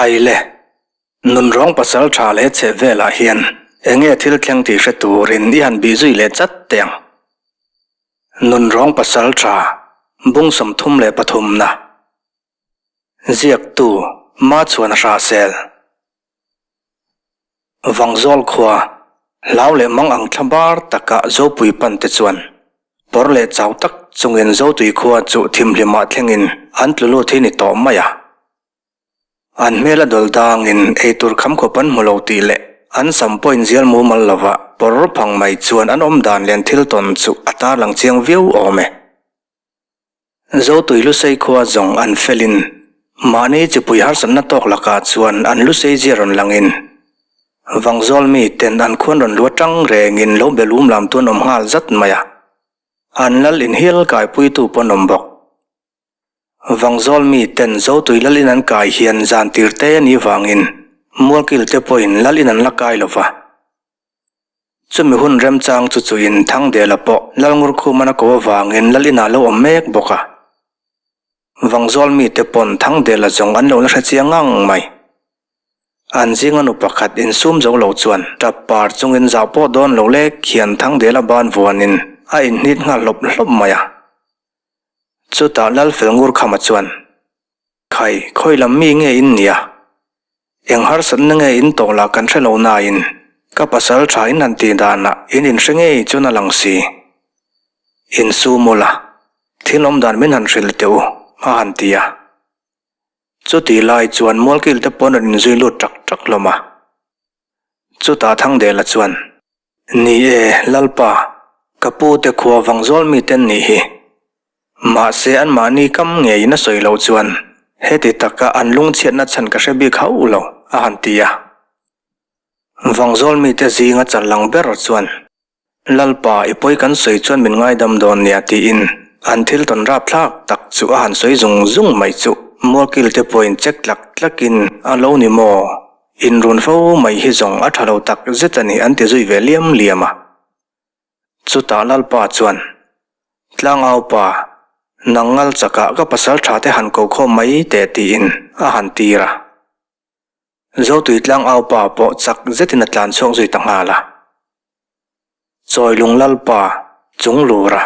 Khai le, nunrawng pasaltha leh chheh velah hian enge thil thleng tih hre turin i han bih zui leh chat teh ang. Nunrawng pasaltha bung 33 na ziaktu Machhuan Hrahsel. Vangzawl khua, hlau leh mang ang thla bar taka Zopui pan te chuan pawr leh chau tak chungin Zotui khua chu thimhlimah thlengin an tlu lut hi ni tawh mai a. An hmel a dawl dangin eitur kham khawp an hmu lo tih leh an sam pawh inzial mumal lova pawr phang mai chuan an awm dan leh an thil tawn chu a tarlang chiang viau awm e. Zotui Lusei khua zawng an felin mahni chipui harsatna tawk lakah chuan an Lusei zia rawn langin Vangzawl mi ten an khuan rawn lu atang rengin lo be lum lam tu an awm nghal zat mai a, an lal inhial kaipuitu pawh an awm bawk. Vangzawl mi ten Zotui lal in an kai hian zan tir te a nih vangin Mualkil te pawhin lal in an la kai lova. Chumi hun remchang chu chuin Thangdela pawh Lalngurkhuman a ko avangin Lal inah lo awm mek bawk a. Vangzawl mite pawn Thangdela zawng an lo la hre chiang ngang mai. An zinga nu pakhat insum zo lo chuan tap par chungin zah pawh dawn lo lek hian Thangdela ban vuanin a inhnit nghal hlawp hlawp mai a. Chutah Lalfelngurkhama chuan, Khai, khawi lam mi nge in nia? Eng harsatna nge in tawh lah kan hre lo nain ka pasal tha in han tih danah in inhre ngei chuan a lang si. In su mawlh a, thil awm dan min han hrilh teh u, a han ti a. Chutih lai chuan Mualkil te pawn an inzui lut ṭak ṭak hlawm a. Chutah Thangdela chuan, Ni e, Lalpa, ka pu te khua Vangzawl mite an nih hi. Mahse anmahni kam ngeiin a sawi loh chuan heti taka an lungchhiatna chhan ka hre bik hauh lo, a han ti a. Vangzawl mite zinga chal lang ber chuan, Lalpa, i pawi kan sawi chuan min ngaidam dawn nia tiin an thil tawn rapthlak tak chu a han sawi zung zung mai chu Mualkil te pawhin check tlak tlakin a lo ni maw? Inrun fo mai hi zawng a tha lo tak zet a ni an ti zui ve liam liam a. Chutah Lalpa chuan, Tlangaupa, nang ngal chakah ka pasal tha te han ko khawm mai teh tiin a han tir a. Zotui Tlangaupa pawh chak zetin a tlan chhuak zui ta nghal a. Chawilung Lalpa, chung lur a,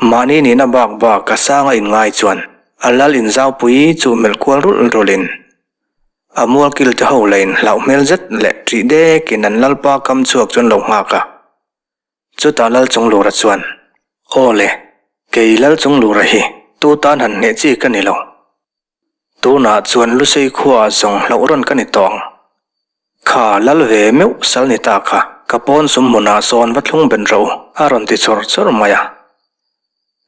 mahni nihna bak bak a sanga inngai chuan a lal inzaupui chu melh kual rulh rulhin a mualkil te ho lain hlauh hmel zet leh ṭih dekin an Lalpa kam chhuak chu an lo nghak a. Chutah Lalchunglura chuan, Aw le, kei Lalchunglura hi tu tan han hneh chi ka ni lo. Tunah chuan Lusei khuaah zawng hlauh rawn ka ni tawh ang. Kha lal ve meuh sal ni ta kha, ka pawn sum hmunah sawn va thlung ben rawh u, a rawn ti chawr chawr mai a.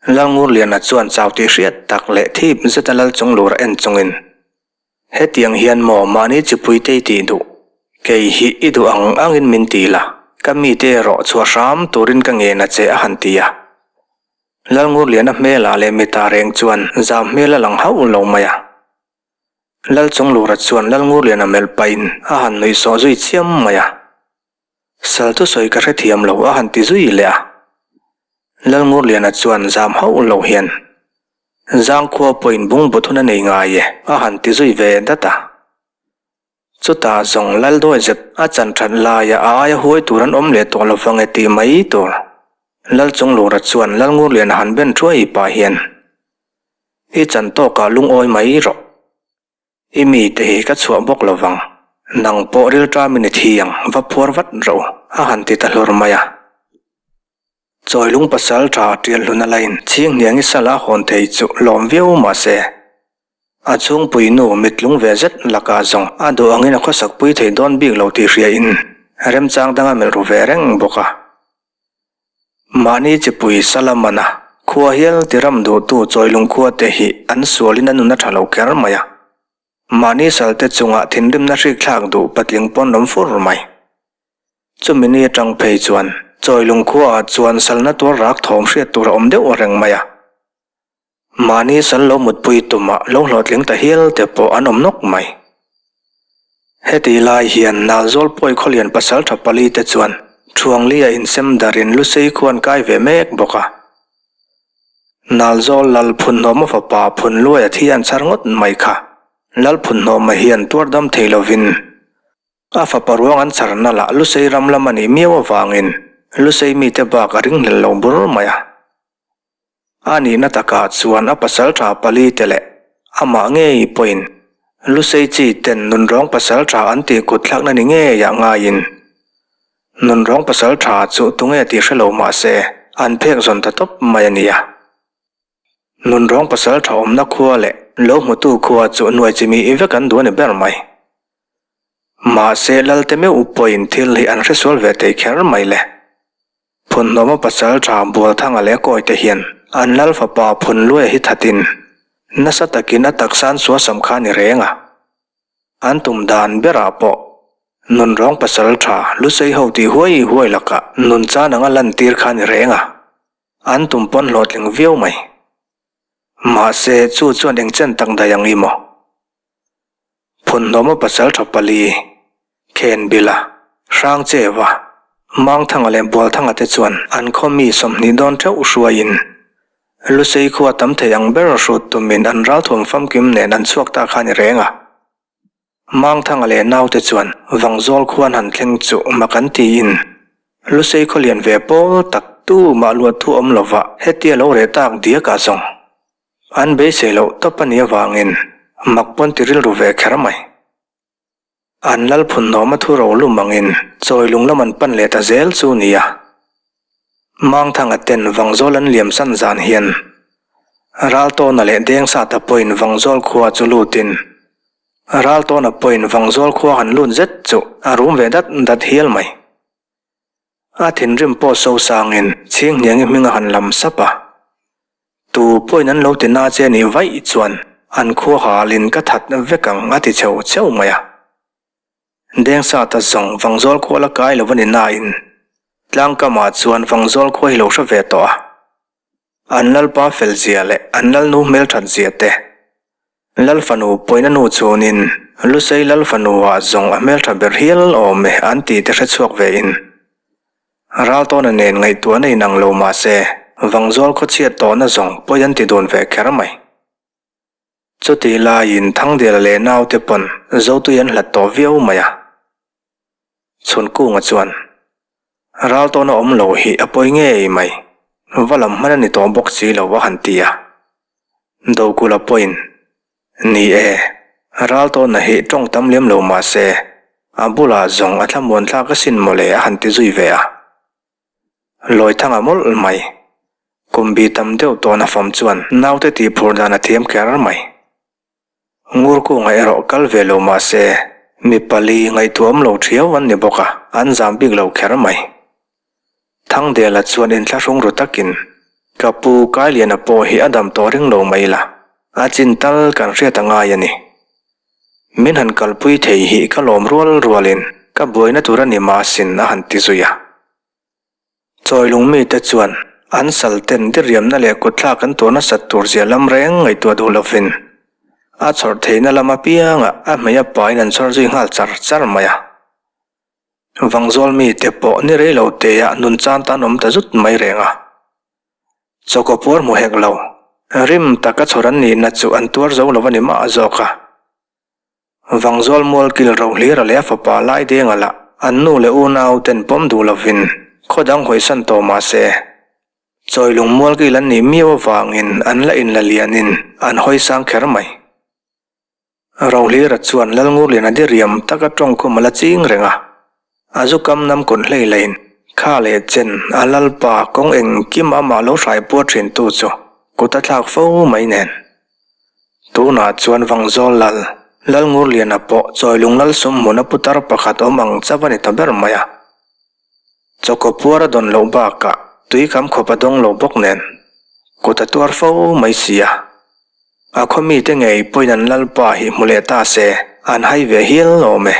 Lalngurliana chuan chau tih hriat tak leh thip zeta Lalchunglura en chungin, Hetiang hian maw mahni chipui te i tih duh? Kei hi i duh ang angin min ti la, ka mite erawh chhuah hram turin ka ngen a che a han ti a. Lalngurliana hmelah leh mita reng chuan zam hmel a lang hauh lo mai a. Lalchunglura chuan Lalngurliana melh pahin a han nuih sawh zui chiam mai a. Sal thusawi ka hrethiam lo a han ti zui leh a. Lalngurliana chuan zam hauh lo hian, Zangkhua pawhin bungbut hun a nei ngai e a han ti zui ve dat a. Chutah zawng Laldawi zep a chan that laia a aia huai tur an awm leh tawh lovang e tih mai tur. Lalchunglura chuan Lalngurliana han ben thuai pah hian, I chan tawkah lungawi mai rawh. I mite hi ka chhuah bawk lo vang, nang pawh rilṭamin i thi ang, va phuar vat rawh u, a han ti ta hlur mai a. Chawilung pasal ṭha ṭial hlun a lain chhinghniang i sal a hawn thei chu lawm viau mah se, a chhungpui nu mitlung ve zet lakah zawng a duh angin a khawsakpui thei dawn bik lo tih hriain remchang dang a melh ru ve reng bawk a. Mahni chipui Salamana khua hial tiram duhtu Chawilung khua te hi an sualin a nun a tha lo kher mai a. Mahni salte chungah thinrimna hrikthlak duh patling pawn awm fur mai. Chumi ni atang phei chuan Chawilung khuaah chuan salna tuar rak thawm hriat tur a awm deuh reng mai a. Mahni sal lo mutpui tumah lo hlawhtling ta hial te pawh an awm nawk mai. Heti lai hian Nalzawl pawi khawlian pasaltha pali te chuan Thuanglia insem darin Lusei khuan kai ve mek bawk a. Nalzawl lal Phunhnawma fapa Phunluaia thi an chhar ngawt mai kha. Lalphunhnawma hian tuar dam thei lovin a fapa ruang an chharna lah Lusei ram lam a nih miau avangin Lusei mite bak a ringhlel lo bur mai a. A nihna takah chuan a pasal tha pali te leh amah ngei pawhin Lusei chi ten nunrawng pasal tha an tih kut thlakna ni ngeiah ngaiin nunrawng pasal tha chu tunge tih hre lo mah se an phek zawn ta tawp mai a nia. Nunrawng pasal tha awmna khua leh lo hmutu khua chu hnuai chi mi i vek an duh a ni ber mai. Mahse Lalte meuh pawhin thil hi an hresual ve thei kher mai le. Phunhnawma pasal tha Bualthanga leh Kawite hian an Lal fapa Phunluaia hi thatin nasa takin a taksa an suasam kha a ni reng a. An tum dan berah pawh nunrawng pasal tha Lusei ho tih huai huai lakah nunchan anga lantir kha a ni reng a. An tum pawn hlawhtling viau mai. Mahse, chu chuan eng chen tak daih ang i maw? Phunhnawma pasal tha pali, Khenbila, Hrangcheva, Mangthanga leh Bualthanga te chuan an khaw mi 20 dawn theuh hruaiin Lusei khua tam thei ang ber hrut tumin an ralthuam famkim nen an chhuak ta kha a ni reng a. Mangthanga leh naute chuan Vangzawl khuan han thleng chu mak an tiin Lusei khaw lian ve pawl tak tu mah luat thu awm lova hetia lo reh tak diak ah zawng an beisei loh tawp a nih avangin mak pawn ti rilru ve kher mai. An lal phunhnawma thu ro lum angin chawi lung lam an pan leh ta zel chu nia. Mangthanga ten Vangzawl an liam san zan hian Raltawna leh Dengsata pawhin Vangzawl khua chu lutin Raltawna pawhin Vangzawl khua han lut zet chu a rum ve dat dat hial mai. A thinrim pawh so sangin Chhinghniangi hming a han lam sap a. Tu pawhin an lo ti na che nih vaih chuan an khua halin ka that vek ang a ti cheu cheu mai a. Dengsata zawng Vangzawl khua la kai lo a ni nain tlangkamah chuan Vangzawl khua hi lo hre ve tawh a. An lalpa fel zia leh an lalnu hmelthat zia te. Lal fanu pawina nu chunin Lusei lal fanu ah zawng a hmeltha ber hial awm e an ti te hre chhuak ve in. Raltawna nen ngaihtuahna inang lo mah se Vangzawl khawchhiat tawhna zawng pawi an ti dun ve kher mai. Chutih laiin Thangdela leh naute pawn Zotui an hlat tawh viau mai a. Chhunkunga chuan, Raltawna awm lo hi a pawi ngei mai, va lam hman a ni tawh bawk si lo a han ti a. Dokulh a pawiin, Ni e, Raltawna hi tawng tam lem lo mah se, a bulah zawng a thlamuan thlak asin mawle a han ti zui ve a. Lawithanga mawlh mai, kum bi tam deuh tawna fam chuan naute tihphur dan a thiam kher mai. Ngurkunga erawh kal ve lo mah se, mi pali ngaihtuah awm lo thiau an ni bawk a, an zam bik lo kher mai. Thangdela chuan inthlahrung ru takin, Ka pu Kailiana pawh hi a dam tawh ring lo mai la, a chin tal kan hriat a ngai a ni. Min han kalpui thei hi ka lawm rual rualin ka buaina tur a ni mahsin a han ti zui a. Chawilung mite chuan an sal ten diriamna leh kutthlak an tuar nasat tur zia lam reng ngaihtuah duh lovin a chhawrh theihna lam apiangah a hmei a pain an chhawr zui nghal char char mai a. Vangzawl mite pawh ni rei lo teah nun chan tan awm ta zut mai reng a. Chawkaw puar hmu hek lo, rim taka chhawr an nihna chu an tuar zo lo a ni mah zawk a. Vangzawl mualkil ro hlira leh a fapa Laidenga lah an nu leh unau ten pawm duh lovin khaw dang hawisan tawh mah se, Chawilung mualkil an nih miau avangin an la inla lianin an hawi sang kher mai. Rohlira chuan Lalngurliana diriam taka tawngkhum a la ching reng a, a zu kam nam kun hlei lein kha leh chen a lalpa kawng engkim amah lo hraipuar thintu chu kut a thlak fo mai nen. Tunah chuan Vangzawl Lal, Lalngurliana pawh Chawilung Lal sum hmuna putar pakhat awm ang chauh a ni ta ber mai a. Chawkaw puar a dawn loh bakah tui kham khawp a dawng lo bawk nen kut a tuar fo mai si a. A khaw mite ngei pawhin an Lalpa hi hmu leh ta se an hai ve hial awm e.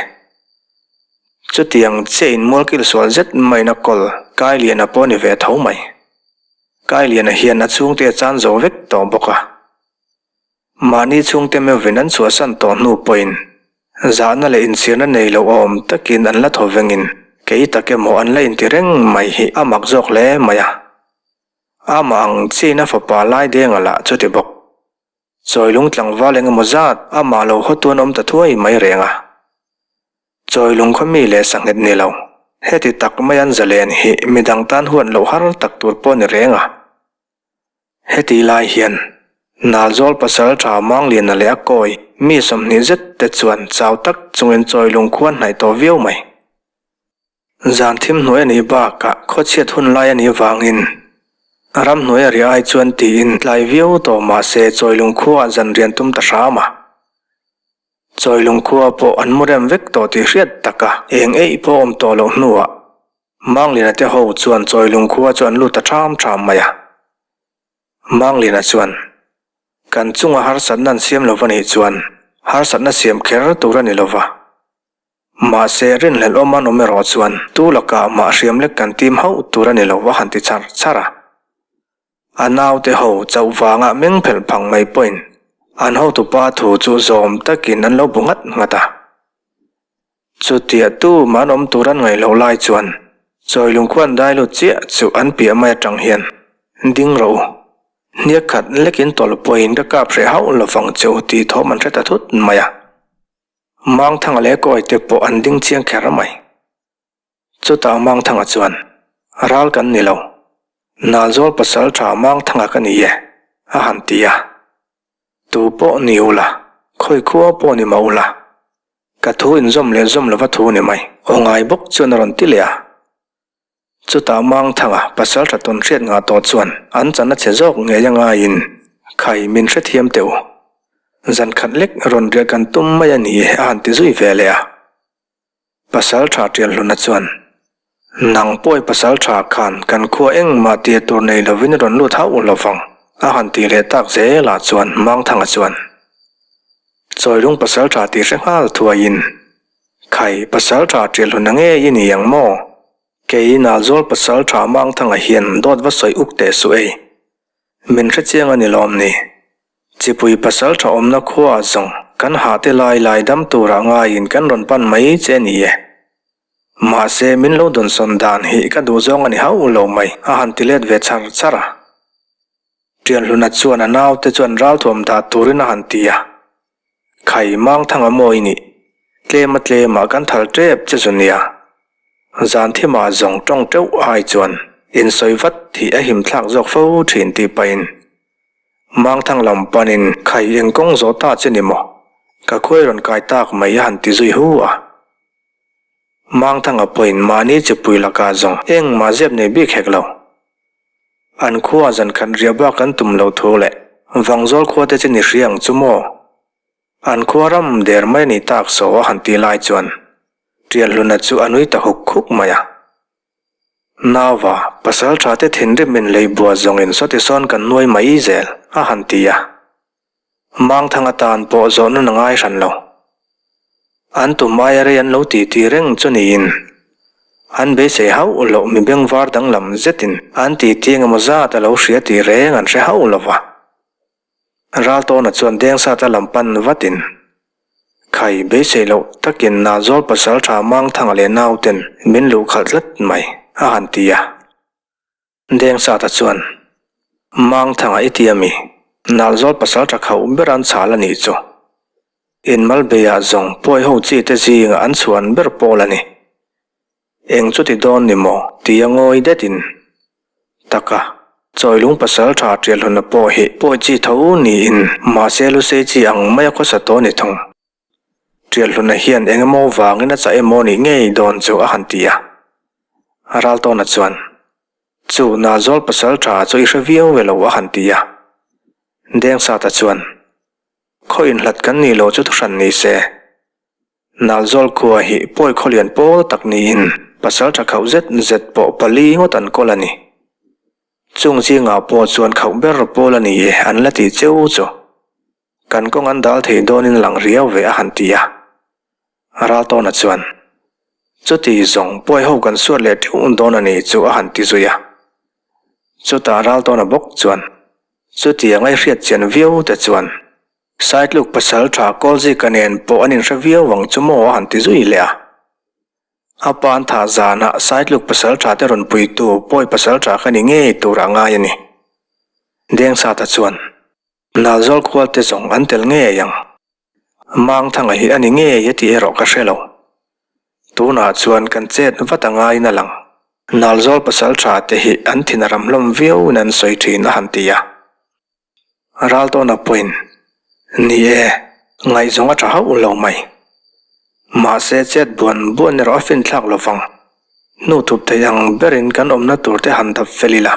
Chutiang chiah in mualkil sual zet maiin a kawl Kailiana pawh a ni ve tho mai. Kailiana hian a chhungte a chan zo vek tawh bawk a. Mahni chhungte meuhvin an chhuahsan tawh hnu pawhin zahna leh inchhirna nei lo awm takin an la thaw vengin kei tak emaw an la inti reng mai hi a mak zawk hle mai a. Amah ang chiin a fapa Laidenga lah chuti bawk. Chawilung tlangval eng emaw zat amah lo hawtu an awm ta thuai mai reng a. Chawilung khaw mi leh sanghet ni lo, heti tak mai an zalen hi midang tan huat loh har tak tur pawh ni reng a. Heti lai hian Nalzawl pasal tha Mangliana leh a kawi mi 20 zet te chuan chau tak chungin Chawilung khua an hnaih tawh viau mai. Zan thim hnuai a nih bakah khawchhiat hun lai a nih vangin ramhnuai a riah ai chuan tiin tlai viau tawh mahse Chawilung khuaah zan rian tum ta hram a. Chawilung khua pawh an mu rem vek tawh tih hriat taka eng eih pawh awm tawh loh hnuah Mangliana te ho chuan Chawilung khua chu an lut ta ṭham ṭham mai a. Mangliana chuan, Kan chunga harsatna an siam lo va nih chuan harsatna siam kher tur a ni lo va. Mahse, rinhlelh awm an awm erawh chuan tu lakah mah hriam lek kan tim hauh tur a ni lo a han ti char char a. A naute ho chauh vanga meng phelh phang mai pawhin an hotupa thu chu zawm takin an lo bu nghat nghat a. Chutiah tu mah an awm tur an ngaih loh lai chuan Chawilung khuan dai lut chiah chu an piah mai atang hian ding rawh u. Hniak khat lekin tawlh pawhin ka kap hreh hauh lovang che u tih thawm an hre ta thut mai a. Mangthanga leh Kawite pawh an ding chiang kher mai. Chutah Mangthanga chuan, Ral kan ni lo. Nalzawl pasal tha Mangthanga ka ni e, a han ti a. Tu pawh ni ula, khawi khua pawh ni mah ula, ka thu inzawm leh zawm lova thu ni mai, aw ngai bawk chuan a rawn ti leh a. Chutah Mangthanga pasal tha tawn hriat ngah tawh chuan an chan a che zawk ngei a ngaiin, Khai min hrethiam teh u. Zan khat lek rawn riah kan tum mai a ni e a han ti zui ve leh a. Pasal tha Tialhluna chuan, Nang pawi pasal tha khan kan khua engmah tir tur nei lovin rawn lut hauh lovang a han ti leh tak zelah chuan Mangthanga chuan, Chawilung pasal tha tih hre nghal thuaiin, Khai, pasal tha Tialhluna ngei i ni ang maw? Kei Nalzawl pasal tha Mangthanga hian dawt va sawi uk teh suh ei. Min hre chiang a ni lawm ni? Chipui pasal tha awmna khuaah zawng kan hah te lai lai dam turah ngaiin kan rawn pan mai che a ni e. Mahse min lo dawnsawn dan hi ka duh zawng a ni hauh lo mai a han ti let ve char char a. Tianhluna chuan a naute chuan ralthuam dah turin a han ti a. Khai Mangthanga maw i nih? Tlema tlemah kan thal tep che zu nia. Zan thimah zawng tawng teuh ai chuan insawi vat hi a him thlak zawk fo thin tih pahin Mangthang lam panin khai eng kawng zawh ta che ni maw? Ka khuai rawn kai tak mai a han ti zui hu a. Mangthanga pawhin mahni chipui lakah zawng engmah zep nei bik hek lo. An khua zan khat riah bak an tum lo thu leh Vangzawl khua te chu ni hria ang chu maw? An khua ram der mai a ni tak saw a han ti lai chuan Tialhluna chu a nui ta huk huk mai a. Nauva, pasal tha te thinrim in lei bua zawngin sawti sawn kan nuai mai zel a han ti a. Mangthang atan pawh zawhna na ngai hran lo. An tum aia rei an lo ti ti reng chu niin an beisei hauh loh mi bengvar danglam zetin an ti ti engemaw zat a lo hria tih reng an hre hauh lo va. Raltawna chuan Dengsata lam pan vatin, Khai, beisei loh takin Nalzawl pasal tha Mangthanga leh nauten min luh khalh tlat mai, a han ti a. Dengsata chuan, Mangthanga i ti a mi? Nalzawl pasal tha khauh ber an chhal a nih chu. Inmal beiah zawng pawi ho chi te zingah an chhuan ber pawl a ni. Eng chu ti dawn ni maw? ti a ngawi detin. Taka, Chawilung pasal tha Tialhluna pawh hi pawi chi tho niin mahse lusei chi ang maia khawsa tawh ni thung. Tialhluna hian eng emaw vangin a chah emaw nih ngei dawn chu a han ti a. Raltawna chuan, Chu Nalzawl pasal tha chu i hre viau ve lo a han ti a. Dengsata chuan, Khaw inhlat kan nih lo chu thuhran ni se. Nalzawl khua hi pawi khawlian pawl tak niin pasal tha khauh zet zet pawh pali ngawt an kawl a ni. Chung zingah pawh chuan khauh ber pawl a ni e an la ti cheu chu. Kan kawng an dal thei dawnin lang riau ve a han ti a. Raltawna chuan, Chuti zawng pawi ho kan suat leh teuh dawn a ni chu a han ti zui a. Chutah Raltawna bawk chuan, Chuti anga i hriat chian viau te chuan, Saitluk pasal tha Kawlzika nen pawh an inhre viau ang chu maw a han ti zui leh a. A pa an thah zanah Saitluk pasal tha te rawn puitu pawi pasal tha kha ni ngei tur a ngai a ni. Dengsata chuan. Nalzawl khualte zawng an tel ngei ang. Mangthanga hi a ni ngei e tih erawh ka hre lo. Tunah chuan kan chet vat a ngaiin a lang. Nalzawl pasal tha te hi an thin a ram hlawm viauin an sawi thin a han ti a. Raltawna pawhin, Ni e, ngaihzawng a tha hauh lo mai. Mahse chet buan buan erawh a finthlak lo vang. Hnu thup thei ang berin kan awmna tur te han dap fel ila.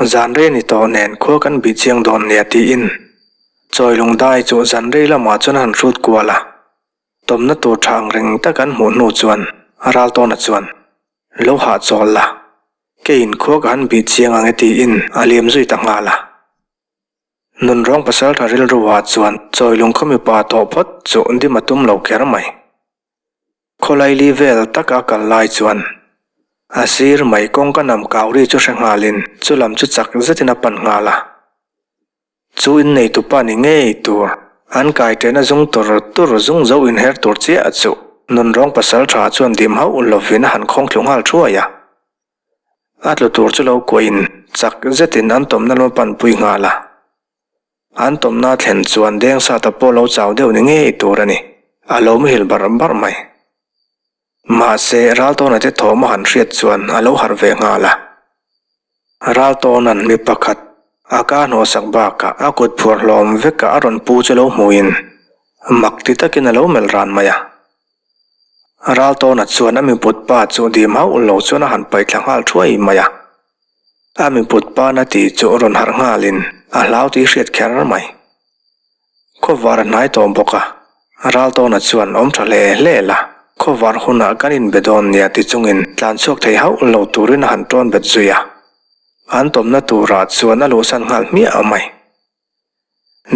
Zan rei ni tawh nen khua kan bih chiang dawn nia tiin Chawilung dai chu zan rei lamah chuan a han hrut kual a. Tawmna tur tha ang reng tak an hmuh hnu chuan Raltawna chuan, Lo hahchawl la, keiin khua ka han bih chiang ang e tiin a liam zui ta nghal a. Nunrawng pasaltha rilruah chuan Chawilung khaw mipa tawh phawt chu dim a tum lo kher mai. Khawlaili vel taka a kal lai chuan a sir mai kawngka nam kau ri chu hre nghalin chu lam chu chak zetin a pan nghal a. Chu inneitupa ni ngei tur, an kai ṭehna zung tur tur zung zo inher tur chiah chu nunrawng pasal ṭha chuan dim hauh lovin a han khawng thlu nghal thuai a. A tlu tur chu lo kuahin chak zetin an tawmna lam a panpui nghal a. An tawmna thlen chuan Dengsata pawh lo chau deuh ni ngei tur a ni, a lo muhil barh barh mai. Mahse, Raltawna te thawm a han hriat chuan a lo harh ve nghal a. Raltawna'n mi pakhat a ka hnawhsak bakah a kut phuar hlawm vekah a rawn pu chu lo hmuhin mak ti takin a lo melh ran mai a. Raltawna chuan a miput pa chu dim hauh lo chuan a han paih thla nghal thuai mai a. A miput pa na tih chu rawn harh nghalin a hlau tih hriat kher mai. Khawvar a hnai tawh bawk a, Raltawna chuan awm tha hle hle la, khawvar hunah kan inbe dawn nia ti chungin tlan chhuak thei hauh lo turin a han tawn bet zui a. An tawmna turah chuan a luhsan nghal hmiah mai.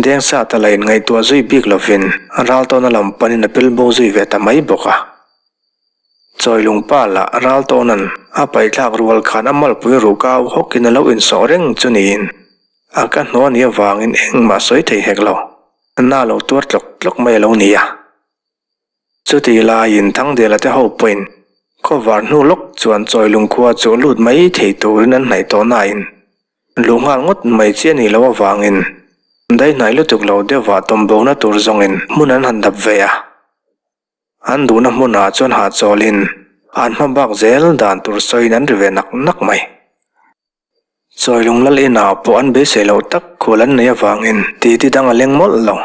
Dengsata la inngaihtuah zui bik lovin Raltawna lam panin a pil bo zui ve ta mai bawk a. Chawilungpa lah Raltawna'n a paihthlak rual khan a malpui ruh kau hawkin a lo insawh reng chu niin A ka hnuah ni avangin engmah sawi thei hek lo, na lo tuar tlawk tlawk mai a lo ni a. Chutih laiin Thangdela te ho pawhin khawvar hnu lawk chuan Chawilung khua chu lut mai thei turin an hnaih tawh nain luh nghal ngawt mai chi a nih loh avangin daihnai lutuk lo deuhvah tawmbawkna tur zawngin hmun an han dap ve a. An duhna hmunah chuan hahchawlin an hma bak zel dan tur sawiin an ri ve nak nak mai. Chawilung lal inah pawh an beisei loh tak khual an neih avangin titi dang a leng mawlh lo.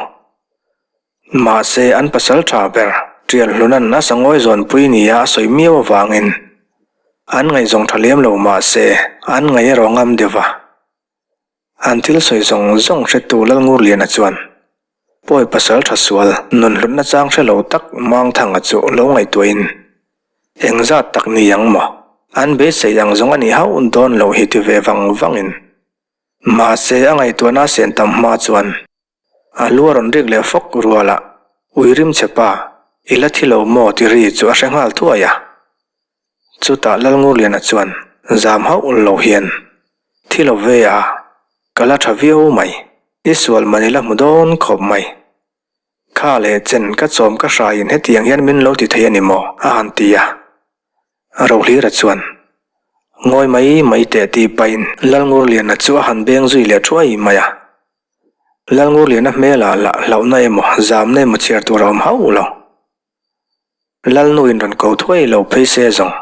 Mahse an pasal tha ber Tialhluna'n a sangawi zawnpui nia a sawi miau avangin an ngaihzawng tha lem lo mahse an ngaih erawh ngam deuh va. An thil sawi zawng zawng hretu Lalngurliana chuan Pawi pasal tha sual nun hlutna chang hre lo tak Mangthanga chu lo ngaihtuahin engzat tak ni ang maw? An beisei ang zawng a nih hauh dawn loh hi ti ve vang vangin mahse a ngaihtuahna a sen tam hma chuan a lu a rawn rik leh fawk rual a, Ui rim che pa, i la thi lo maw ti ri chu a hre nghal thuai a. Chutah Lalngurliana chuan zam hauh lo hian, Thi lo ve a, ka la tha viau mai, i sual man i la hmu dawn khawp mai. Kha leh chen ka chawm ka hraiin hetiang hian min lo ti thei a ni maw? a han ti a. Rohlira chuan, Ngawi mai mai teh tih pahin Lalngurliana chu a han beng zui leh thuai mai a. Lalngurliana hmelah lah hlauhna emaw zamna emaw chhiar tur a awm hauh lo. Lalnu in rawn ko thuai lo phei se zawng.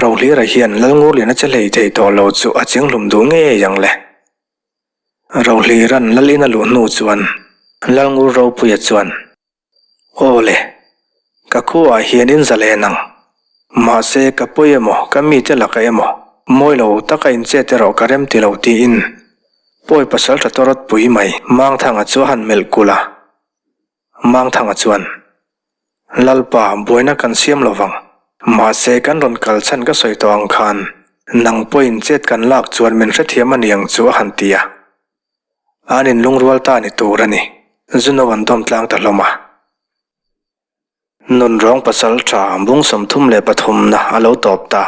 Rohlira hian Lalngurliana che hlei thei tawh lo chu a ching hlum duh ngei ang le. Rohlira'n Lal in a luh hnu chuan Lalngur Ropuia chuan, Aw le, ka khuaah hian in zalen ang. Mahse ka pawi emaw ka mite laka emaw mawi lo taka in chet erawh ka rem ti lo tiin pawi pasal tha tawrawt pui mai Mangthanga chu a han melh kulh a. Mangthanga chuan, Lalpa, buaina kan siam lo vang. Mahse, kan rawn kal chhan ka sawi tawh ang khan, nang pawhin chet kan lak chuan min hrethiam a ni ang chu a han ti a. An inlungrual ta ni tur a ni, Zuno an dawm tlang ta hlawm a. Nunrawng pasal tha bung 33 na a lo tawp ta.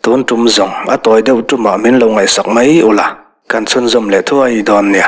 Tun tum zawng a tawi deuh tumah min lo ngaihsak mai ula, kan chhunzawm leh thuai dawn nia.